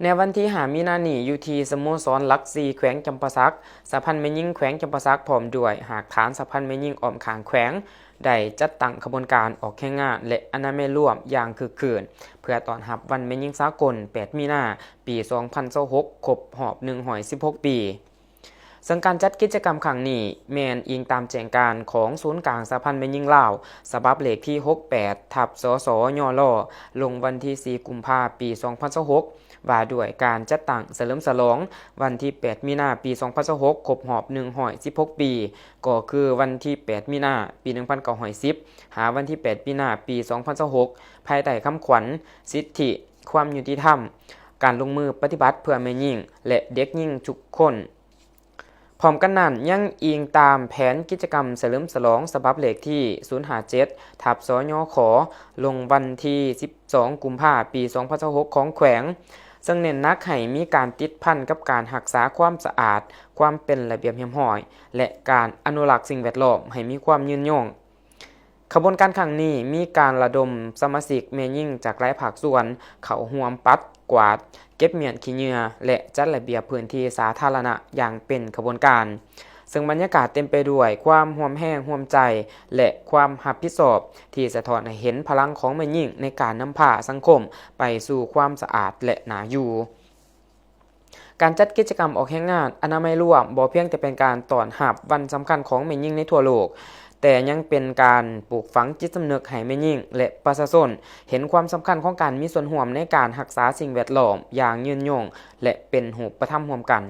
ໃນວັນທີຫ້າມີນານີ້ ຢູ່ທີ່ສະໂມສອນຫຼັກສີ່ ແຂວງຈຳປາສັກ, ສະຫະພັນແມ່ຍິງແຂວງຈຳປາສັກ ພ້ອມດ້ວຍຮາກຖານສະຫະພັນແມ່ຍິງອ້ອມຂ້າງແຂວງ ໄດ້ຈັດຕັ້ງຂະບວນການອອກແຮງງານ ແລະ ອະນາໄມລວມຢ່າງຄຶກຄື້ນ ເພື່ອຕ້ອນຮັບວັນແມ່ຍິງສາກົນ ແປດມີນາ ປີສອງພັນຊາວຫົກ ຄົບຮອບໜຶ່ງຮ້ອຍສິບຫົກປີ. ເຊິ່ງການຈັດກິດຈະກຳຄັ້ງນີ້ ແມ່ນອີງຕາມແຈ້ງການຂອງສູນກາງສະຫະພັນແມ່ຍິງລາວ ສະບັບເລກທີຫົກແປດ ທັບ ສສຍລ ລົງວັນທີສີ່ ກຸມພາ ປີສອງພັນຊາວຫົກ ວ່າດ້ວຍການຈັດຕັ້ງສະເຫຼີມສະຫຼອງວັນທີແປດມີນາ ປີສອງພັນຊາວຫົກ ຄົບຮອບໜຶ່ງຮ້ອຍສິບຫົກປີ ກໍຄືວັນທີແປດມີນາ ປີໜຶ່ງພັນເກົ້າຮ້ອຍສິບ ຫາວັນທີແປດມີນາ ປີສອງພັນຊາວຫົກ ພາຍໃຕ້ຄຳຂວັນ ສິດທິ, ຄວາມຍຸຕິທຳ, ການລົງມືປະຕິບັດເພື່ອແມ່ຍິງ ແລະ ເດັກຍິງທຸກຄົນ. ພ້ອມກັນນັ້ນ, ຍັງອີງຕາມແຜນກິດຈະກຳສະເຫຼີມສະຫຼອງສະບັບເລກທີສູນຫ້າເຈັດ ທັບ ສຍຂ ລົງວັນທີສິບສອງ ກຸມພາ ປີສອງພັນຊາວຫົກ ຂອງແຂວງ, ເຊິ່ງເນັ້ນໜັກໃຫ້ມີການຕິດພັນກັບການຮັກສາຄວາມສະອາດ, ຄວາມເປັນລະບຽບຮຽບຮ້ອຍ ແລະ ການອະນຸລັກສິ່ງແວດລ້ອມໃຫ້ມີຄວາມຍືນຍົງ. ຂະບວນການຄັ້ງນີ້ມີການລະດົມສະມາຊິກແມ່ຍິງຈາກຫຼາຍພາກສ່ວນເຂົ້າຮ່ວມປັດກວາດ, ເກັບມ້ຽນຂີ້ເຫຍື້ອ ແລະ ຈັດລະບຽບພື້ນທີ່ສາທາລະນະຢ່າງເປັນຂະບວນການ, ເຊິ່ງບັນຍາກາດເຕັມໄປດ້ວຍຄວາມຮ່ວມແຮງຮ່ວມໃຈ ແລະ ຄວາມຮັບຜິດຊອບ ທີ່ສະທ້ອນໃຫ້ເຫັນພະລັງຂອງແມ່ຍິງໃນການນຳພາສັງຄົມໄປສູ່ຄວາມສະອາດ ແລະ ໜ້າຢູ່. ການຈັດກິດຈະກຳອອກແຮງງານອະນາໄມລວມ ບໍ່ພຽງແຕ່ເປັນການຕ້ອນຮັບວັນສຳຄັນຂອງແມ່ຍິງໃນທົ່ວໂລກ, ແຕ່ຍັງເປັນການປູກຝັງຈິດສຳນຶກໃຫ້ແມ່ຍິງ ແລະ ປະຊາຊົນເຫັນຄວາມສຳຄັນຂອງການມີສ່ວນຮ່ວມໃນການຮັກສາສິ່ງແວດລ້ອມຢ່າງຍືນຍົງ ແລະ ເປັນຮູບປະທຳຮ່ວມກັນ.